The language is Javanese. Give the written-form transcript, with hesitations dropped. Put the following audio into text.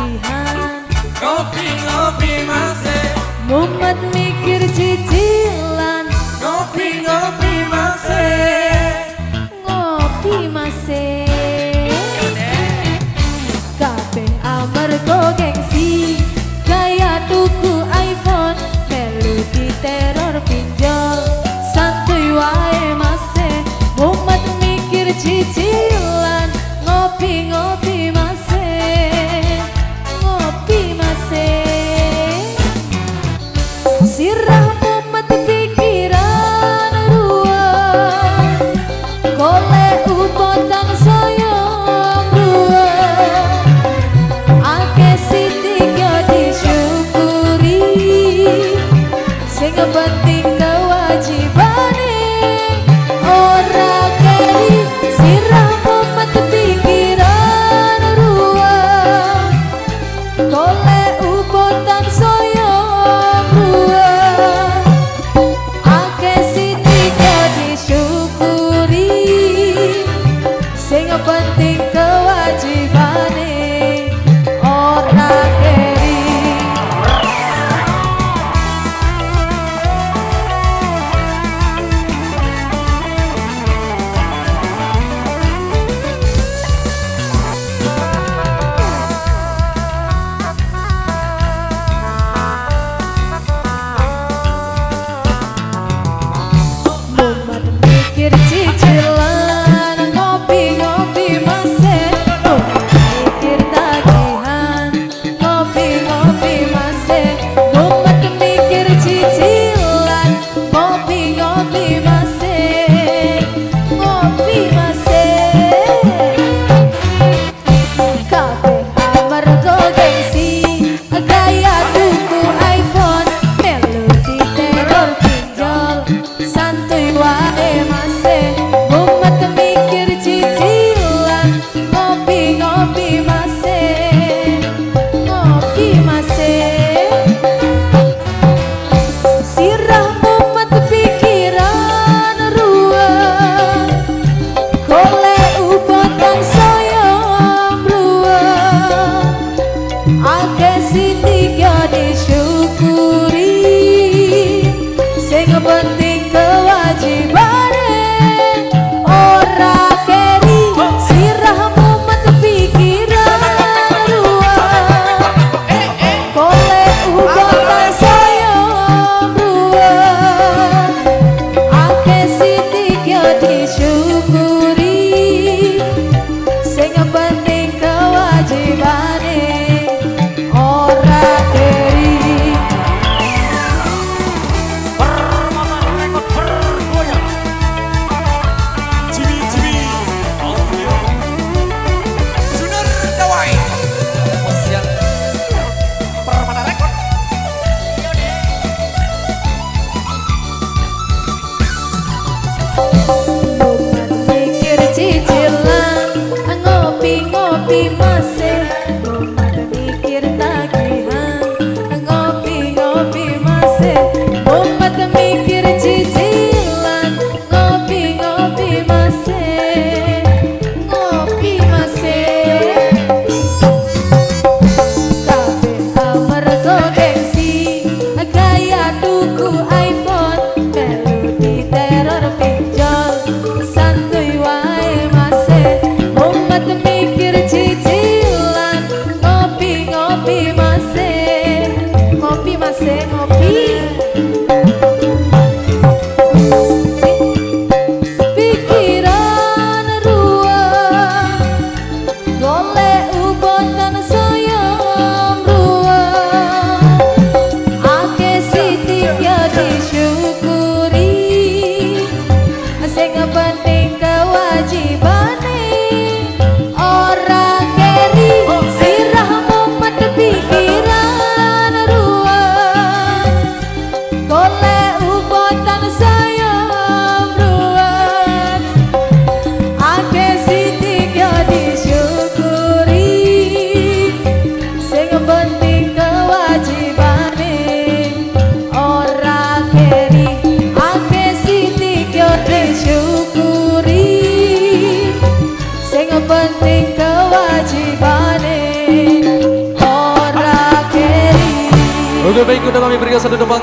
tagihan. Ngopi-ngopi mase. Mumet mikir cicilan. Ngopi-ngopi mase. Ngopi mase. Kabeh amarga gengsi. Gaya tuku iPhone melu diteror pinjol. Santuy wae mase. Mumet mikir cicilan. Ngopi-ngopi mase. Ngopi mase. Sirah mumet pikiran ruwet. Golek upotan saya mruwet. Akeh sithik yo disyukuri. Sing penting kewajibane ora keri. Sirah mumet pikiran ruwet. Golek upotan saya mruwet. Akeh sithik yo disyukuri. Sing penting kewajibane ora keri. Mumet mikir cicilan, ngopi-ngopi mase. Mumet mikir tagihan, ngopi-ngopi mase. Mumet mikir cicilan, ngopi-ngopi mase. Ngopi mase. Kabeh amarga gengsi. Gaya tuku iPhone melu diteror pinjol. Santuy wae mase. Mumet mikir cicilan. Ngopi-ngopi mase. Ngopi mase. Sirah mumet pikiran ruwet. Golek upotan saya mruwet. Akeh sithik yo disyukuri. Sing penting kewajibane ora keri. Sirah mumet pikiran ruwet. Golek upotan saya mruwet. Akeh sithik yo disyukuri. Sing penting kewajibane ora keri. Permata Rekod bergoyang. Jimmy Jimmy Audio Sunar Dawai. Official Permata Rekod. Mumet mikir cicilan, ngopi-ngopi mase. Mumet mikir tagihan, ngopi-ngopi mase. Mumet mikir cicilan, ngopi-ngopi mase. Ngopi mase. Kabeh amarga gengsi. Gaya tuku iPhone melu diteror pinjol. Santuy wae mase. Mumet mikir cicilan. Thank you, baik udah kami berikan satu tembang.